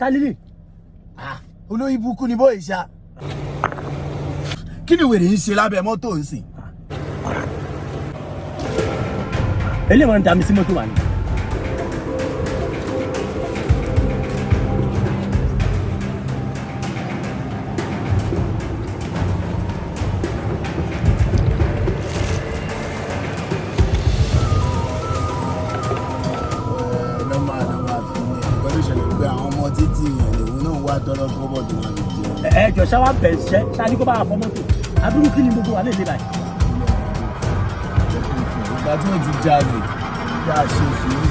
Ta lílì. Olóyìn burúkú ni bóyá ṣá. Kí ni wèrè ń ṣe lábẹ́ mọ́tò ń sìn? Eléyìí wọn ń dami sí mọ́tò wa ni. Nọ́mà nọ́mà fi ní ẹ̀kọ́ ló ṣẹlẹ̀ pé àwọn ọmọ títì yẹn lòun náà wá tọrọ kọ́bọ̀ tó máa fi jẹun. Ẹ jọ ṣá wa bẹ̀ ṣẹ́ ṣá ní kó bá wa fọ mọ́tò àbúrò kí ni gbogbo wa lè lè báyìí. Ìgbà tí wọ́n ti jalè yá ṣe sùúrù.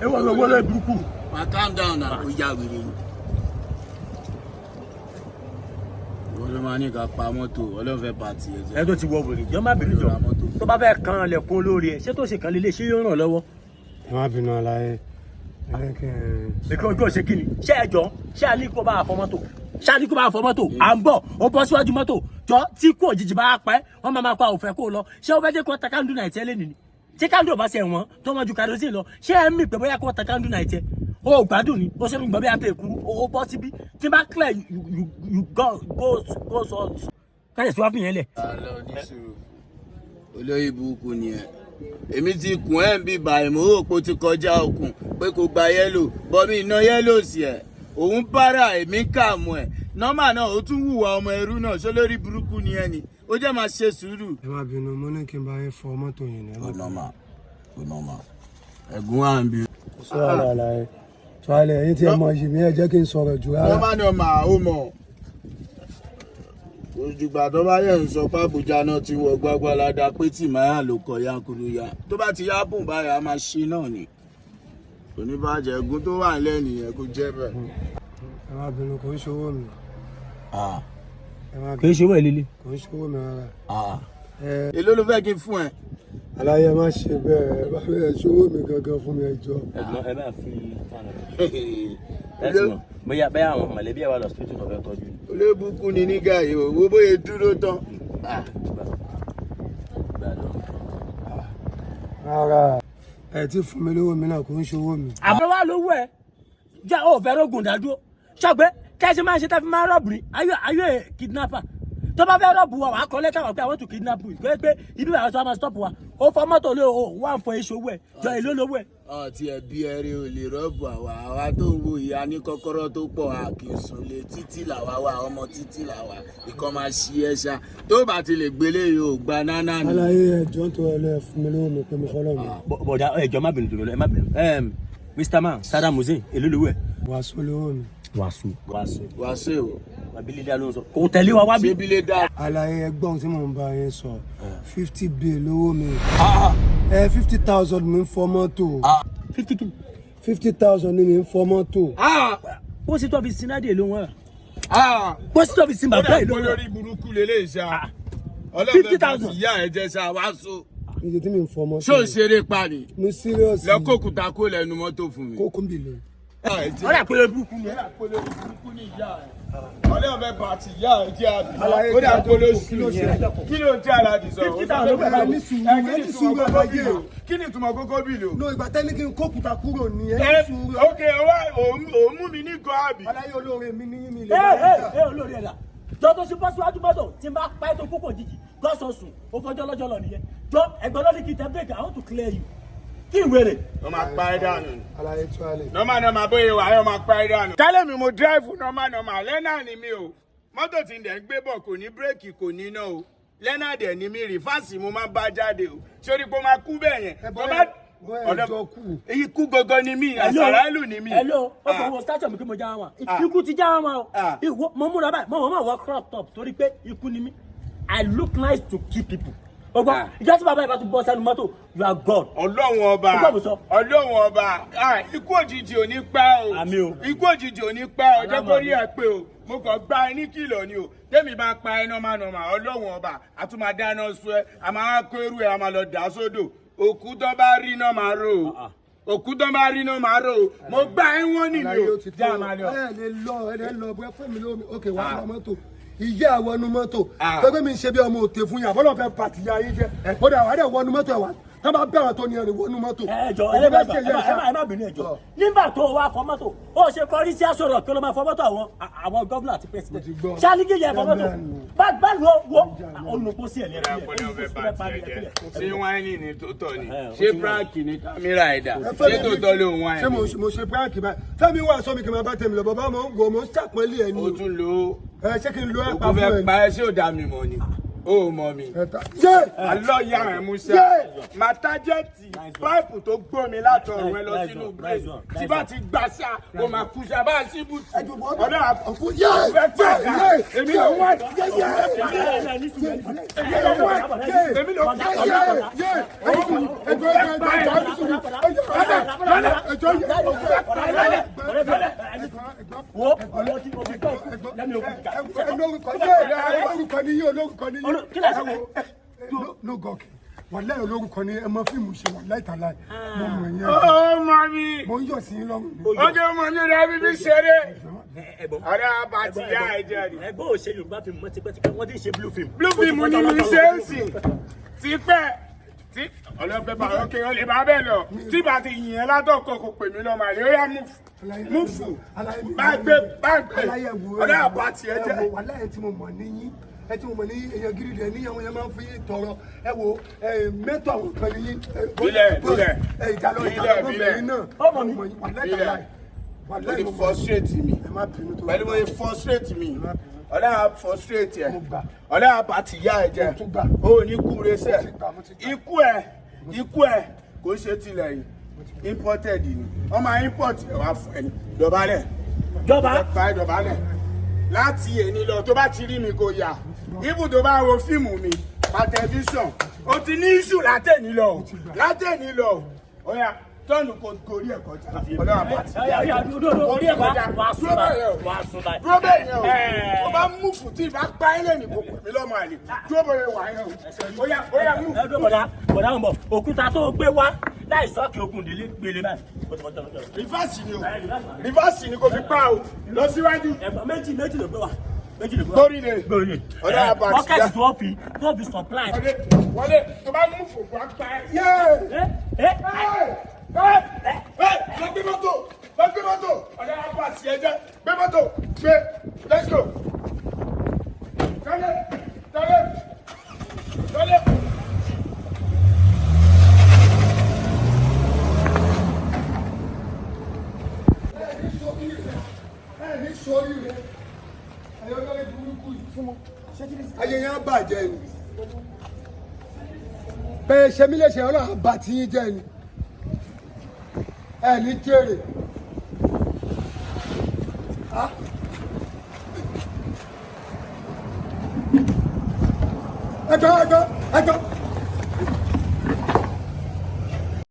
Ẹ wọ́n wọ́n lọ burúkú. Ma calm down na o ya wèrè o. Wọ́n ló máa ní ká pa mọ́tò ọlọ́fẹ́ pàtì ẹ̀ jẹ́. Ẹ tó ti wọ wèrè jọ má bínú jọ tó bá fẹ́ kan lẹ̀kùn olóore ẹ̀ ṣé tó ṣe kan lélẹ̀ ṣé yóò ràn lọ́wọ́. Ẹ má bínú aláyé, ẹ jẹ́ kí n. Èkó ojú ọ̀sẹ̀ kìíní ṣé ẹ jọ ṣé alí kó bá a fọ mọ́tò, ṣé alí kó bá a fọ mọ́tò? À ń bọ̀, ó bọ́ síwájú mọ́tò jọ tí kú òjijì bá pẹ́ wọ́n máa máa pa òfẹ́ kó lọ. Ṣé ó fẹ́ jẹ́ kó ta kándù náà tiẹ̀ lẹ́nu ni tí kándù ò bá ṣe wọ́n tó wọ́n ju kerosene lọ? Ṣé ẹ ń mì pé bóyá kó ta kándù náà tiẹ̀ o ò gbádùn ni ó ṣe ń gbọ́ bí ata èkuru ó bọ́ síbí tí bá clear you you you go go go so káyọ̀ sí wá fi yẹn lẹ̀. Àlọ́ oníṣòro olóyè burúkú ni ẹ. Èmi ti kùn ẹ́ ń bí báyìí, mo rò pé ó ti kọjá okùn pé kò gba yẹ́lò bọ́mí iná yẹ́lò sí ẹ̀. Òun bára èmi kààmú ẹ̀. Nọ́mà náà ó tún hùwà ọmọ ẹrú náà ṣó lórí burúkú ni ẹ ni. Ó jẹ́ máa ṣe sùúrù. Ẹ má bínú, mo ní kí n bá yín fọ mọ́tò yẹn ni. Ẹ má Ó bínú. nọ́mà ó nọ́mà ẹ̀gún wà ń bí. Kò sí wàhálà aláyé tó alẹ́ ẹ̀yin tí ẹ mọ iyì mi, ẹ jẹ́ kí n sọ̀rọ̀ jù rárá. Nọ́mà nọ́mà ó mọ̀. Òjùgbà tó bá yẹ̀ ń sọ pé Àbújá náà ti wọ gbágbálada pé tìmáyà ló kọ yankuru ya. Tó bá ti yá bùn báyìí a máa ṣe náà ni. Oníbàjẹ́ ẹ̀gún tó wà nílẹ̀ nìyẹn kó jẹ́ bẹ́ẹ̀. Ẹ má bínú, kò ń ṣòwò mi. Ẹ má Kì í bínú, ṣe owó ẹ̀ líle. kò ń ṣòwò mi rárá. Èló ló fẹ́ kí n fún ẹ? Aláyé, má ṣe bẹ́ẹ̀, ẹ bá bẹ́ẹ̀ ṣòwò mi gangan fún mi, ẹ jọ̀ọ́. Ẹ̀gbọ́n ẹ bá fi fáànù rẹ̀ ẹ sì mọ̀ bóyá bẹ́ẹ̀ àwọn mọ̀lẹ́bí ẹ̀ wà lọ sípítù tó fẹ́ tọ́jú ni. Olóbùkún ni nígà yìí o, wo bóyá dúró tán. Rárá, ẹ ti fún mi lówó mi náà, kò ń ṣòwò mi. Àbúrò wa lówó ẹ jẹ́ ò fẹ́ rógùn dádúró ṣọ́gbẹ́ kẹ́sì máa ń ṣe tẹ́fí máa ń rọ̀bù ní ayé ayé kidnapper tó bá fẹ́ rọ̀bù wa wàá kọ́ lẹ́tà wà pé I want to kidnap you pé pé ibi wàá sọ ma stop wa. Ó fọ mọ́tò lé o wà ń fọ èso owó ẹ jọ èló lówó ẹ. Ọtí ẹbí ẹrí ò lè rọ́ọ̀bù àwa àwa tó ń wo ìyá ní kọ́kọ́rọ́ tó pọ̀, a kì í sùn lé títí làwa wà, ọmọ títí làwa ìkan máa ṣí ẹ ṣá tó bá ti lè gbélé yìí ò gba nánà ni. Aláyé, ẹ jọ̀ọ́ tó ẹ lọ, ẹ fún mi lówó mi pé mo fọlọ́ mi. Bọ̀dà ẹ jọ̀ọ́ má bínú tó lọ, ẹ má bínú. Mr Man Saddam Hussein, èló lówó ẹ. Wàásù lówó mi. Wàásù wàásù. Wàásù èwo? Àbí lílẹ̀ ló ń sọ kò tẹ̀lé wa wá bí. Ṣé bí lè dá. Aláyé, ẹgbọ́n tí mò ń bá yín sọ, 50 bay lówó mi. Ẹ 50,000 mi ń fọ mọ́tò. 50 kìíní. 50,000 ni mi ń fọ mọ́tò. Bó ṣe tó fi sin ládìí èlò wọn rà bó ṣe tó fi sin Ó bàbá dà èlò pé wọn rà. lórí burúkú lélẹ̀ ṣá. 50,000. Ìyá ẹ jẹ́ ṣá wàásù. Níbi tí mi ń fọ mọ́tò. Ṣé ò ń ṣeré pa ni? Mo serious. Lọ kókùtà kó lẹ́nu mọ́tò fún mi. Kókó ń bì lọ. Ọ̀rẹ́ àpẹẹrẹ burúkú ni ẹ. Ọlọ́run fẹ́ bá ti ìyá ẹ̀ jẹ́ àbí. Àlàyé Ó dà kí kó ló kí ló sí. ṣe? Kí ló ń tí aláàdì sọ? 50,000 ló gbà. Ní sùúrù, Ẹ, kí ẹ ni ní ìtumọ̀ sùúrù, kókó àlàyé. bìlò? Kí ni ìtumọ̀ kókó bìlò? No, ìgbà tẹ́ni kí n kókùtà kúrò ní ẹ Ẹ ní sùúrù. ok, wá òun mú mi ní gan àbí. Aláyé, olóore mi ní mi lè Ẹ bá ẹ yín jà. ẹ olórí ẹ là. Jọ tó ṣe bọ́ síwájú mọ́tò tí n bá pa ètò kókò jìjì gọ́sọ̀ sùn ó fọjọ́ lọ́jọ́ lọ nìyẹn. Jọ ẹ̀gbọ́n lọ́ní kí n tẹ bírèkì, I want to clear you. Kí ìwé rè. Wọ́n máa pa ẹ́ dànù. Alaye tuale. Normal normal bóyá wà á máa pa ẹ́ dànù. Kálẹ̀ mi mo drive normal normal lẹ́nà ni mi o. Mọ́tò tí ń dẹ̀ ń gbé bọ̀ kò ní bírèkì, kò ní iná o. Lẹ́nà dẹ̀ ni mi, rìfáàsì mo máa ń bá jáde o. Sórí pé ó máa kú bẹ́ẹ̀ yẹn. Ẹ Tó bá bọ́ ẹ jọ kú. Ikú gangan ni mí, àsàrálù ni mí. Hello, ó kàn wo stature mi kí mo já wọn. Ikú ti já wọn o. Ah. Ìwọ mo múra báyìí, mo mọ̀ wọ crop top torí pé ikú ni mí. I look nice to kill people. O gbọ́, Ah. ìjọ tí bàbá yìí bá tún bọ́ sẹ́nu mọ́tò, you are gone. Ọlọ́run ọba. Ó gbọ́ mi sọ. Ọlọ́run ọba. Ah, ikú òjijì ò ní pa o. Àmín o. Ikú òjijì ò ní pa o. Jẹ́ kó rí ẹ pé o. Mo kàn gba ẹ ní kìlọ̀ ni o. Tẹ́mi bá pa ẹ normal normal, Ọlọ́run ọba, a tún máa dáná sun ẹ, a máa kó irú ẹ, a máa lọ dà á sódò. Òkú tó bá rí náà máa rò o. Òkú tó bá rí náà máa rò o. Mo gbá ẹ wọ́n nìyí Alaye o. ó ti tó. Já máa lọ. Ẹ lè lọ, ẹ lè lọ, bóyá fún mi lómi. Ok, wà á lọ mọ́tò. Ìyá àwọn mọ́tò. Ah. Pẹ́pẹ́ mi ń ṣe bí ọmọ òtè fún yàn. Bọ́lá fẹ́ pàtì ya yín jẹ́. Ó dà wà á dẹ̀ wọnú mọ́tò ẹ̀ wá. Tá bá bẹ̀rẹ̀ tó ní ẹ̀rìn wọnú mọ́tò. Ẹ jọ, Òun ẹ má fẹ́ ṣe yẹn ṣá. ẹ má bínú, ẹ jọ. Nígbà tó o wá fọ mọ́tò, ó ṣe kọrí sí aṣọ rẹ̀ kí ló máa fọ mọ́tò àwọn gómìnà àti president. Mo ti gbọ́. Ṣáàlì yẹ fọ mọ́tò. Bá bá wo wo olùkó sí ẹ̀ ní Ṣé ẹ̀. wáìnì ni tó tọ̀ ni? Ẹ, ó Ṣé ti prank ni kámẹ́rà ẹ̀dá? Ẹ fẹ́ Ṣé mi- tòótọ́ ló ń Ṣé wáìnì? mo ṣe prank báyìí? Fẹ́mi wà sọ mi kí n máa bá tèmi lọ. Bàbá mo ń gò mo ń ṣàpọ́nlé ẹ ni O o. tún lò ó. Ẹ ṣé kí n lo ẹ̀ pa Òkú fún fẹ́ ẹ pa ni? ẹ́, ṣé ò dá mi mọ̀ ni? O ò mọ̀ mi. Ẹ ta- Yé! Alọ́ ya ẹ̀ Musa. Yeah. Màá tájẹ́ẹ̀tì páìpù tó gbómi látọ̀run ẹ lọ Nice sínú one, brain. nice one, Tí nice bá one. ti gbà ṣá, o máa kú ṣá bá a ṣí bùtù. Ọ̀dọ́ Ọ̀fun yé! fẹ́ pa ṣá. Yé! Èmi ló wá. Yé! Yé! Èmi ló wá. Yé! Ẹjọ́ ẹjọ́ ẹjọ́ ẹjọ́ ẹjọ́. Wo ọmọ tí mo fi gbọ́ lẹ́mi òkú ká. Olórúkọ yé! Olórúkọ ni yín, olórúkọ ni yín. Kí lẹ sọ? No gọ̀kì. Wàláhì olórúkọ ni ẹ mọ fíìmù ṣe, wàláhì tàláhì. Mo mọ̀ yẹn. Ó mọ mi. Mo ń yọ̀ sí yín lọ́rùn ni. Ó jẹ́ mọ ní rẹ̀ bíbí ṣeré. Ọ̀dọ́ àbàtì yá ẹ jẹ́ ni. Ẹgbẹ́ òṣèlú Yorùbá fi mọ́ tipẹ́tipẹ́, wọ́n ti ń ṣe blue film. Blue film ni mi ṣe ń sìn tipẹ́ tí ọlọ́fẹ́ bá ọkẹ́ ọ lè bá bẹ́ẹ̀ lọ tí bá ti yìn ẹ́ látọ̀kọ̀ kò pè mí lọ́mọ àlè ó yá múfù bá gbé bá gbé ọ̀dọ́ àbá tiẹ̀ jẹ́. Ẹ wo, wàláhì ẹ tí mo mọ̀ níyín, ẹ tí mo mọ̀ níyín, èèyàn gidi dẹ̀ níyàn, àwọn yẹn máa ń fi yín tọrọ. Ẹ wo, ẹ mẹ́tọ̀ àwọn kan níyín. Bílẹ̀, bílẹ̀. Ẹ ìjàlọ Bílẹ̀, ìjàlọ bílẹ̀. mọ̀ yín náà. Ó mọ̀ mí. Mo yín, wàláhì Bílẹ̀. tàláhì. Ó Wàláhì ti mo mọ̀. frustrate mi Ẹ má bínú tó. pẹ̀lú bóyá frustrate mi, ọ̀dọ́ àbá frustrate ẹ̀. Mo gbà. Ọ̀dọ́ àbá ti yá ẹ jẹ́. Mo tún gbà. Ó ní kú resẹ̀. Mo ti gbà, mo ti gbà. Ikú ẹ, ikú ẹ kò ṣe tilẹ̀ yìí, imported ni wọ́n máa import ẹ̀ wá fún ẹ ní. Dọ̀bálẹ̀. Jọba. Bá dọ̀bálẹ̀ láti èní lọ, tó bá ti rí mi kò yà ibù, tó bá wo fíìmù mi pa tẹlifíṣàn, o ti ní iṣu látẹ̀ní lọ o, látẹ̀ní lọ o. Ó yá, tọ́ọ̀nù kò gorí ẹ̀ kọjá. Ọlọ́run àbá ti yá gorí ẹ̀ kọjá. Dúró bẹ́ẹ̀ yẹn o. Dúró bẹ́ẹ̀ yẹn o. Tó bá múfù tí ìbá pa ẹ́ lẹ́nu kò pè mí lọ́mọ àlè. Dúró bẹ́ẹ̀ wà yẹn o. Ó yá, ó yá, múfù. Ẹ dúró, bọ̀dá, bọ̀dá ń bọ̀. Òkúta tó gbé wá láì sọ́ọ̀kì okùn délé gbélé báyìí. Rìfáàsì ni o, rìfáàsì ni kò fi pa o. Lọ síwájú. Ẹ̀fọ́ méjì méjì ló gbé wá, méjì ló gbé wá. Gbórí lè. Gbórí. Ọ̀dọ́ àbá ti yá. Bọ́kẹ́tì tó fi supply. Wọlé, wọlé, tó bá múfù kò á pa ẹ́. Yé! Ẹ ẹ. Lọ gbé mọ́tò, lọ gbé mọ́tò. Ọ̀dọ́ àbá ti ẹ jẹ́. Gbé mọ́tò, gbé. Let's go. Tẹ́lẹ̀, tẹ́lẹ̀, tẹ́lẹ̀. Ẹ ní sórí rẹ. Ẹyọ lórí burúkú yìí. Ayé yẹn á bàjẹ́ ni. Bẹ́ẹ̀ ṣe mí léṣe, Ọlọ́run àbá tí yín jẹ́ ni. Ẹ ní jèrè. Ah. Ẹjọ́ ẹjọ́ ẹjọ́.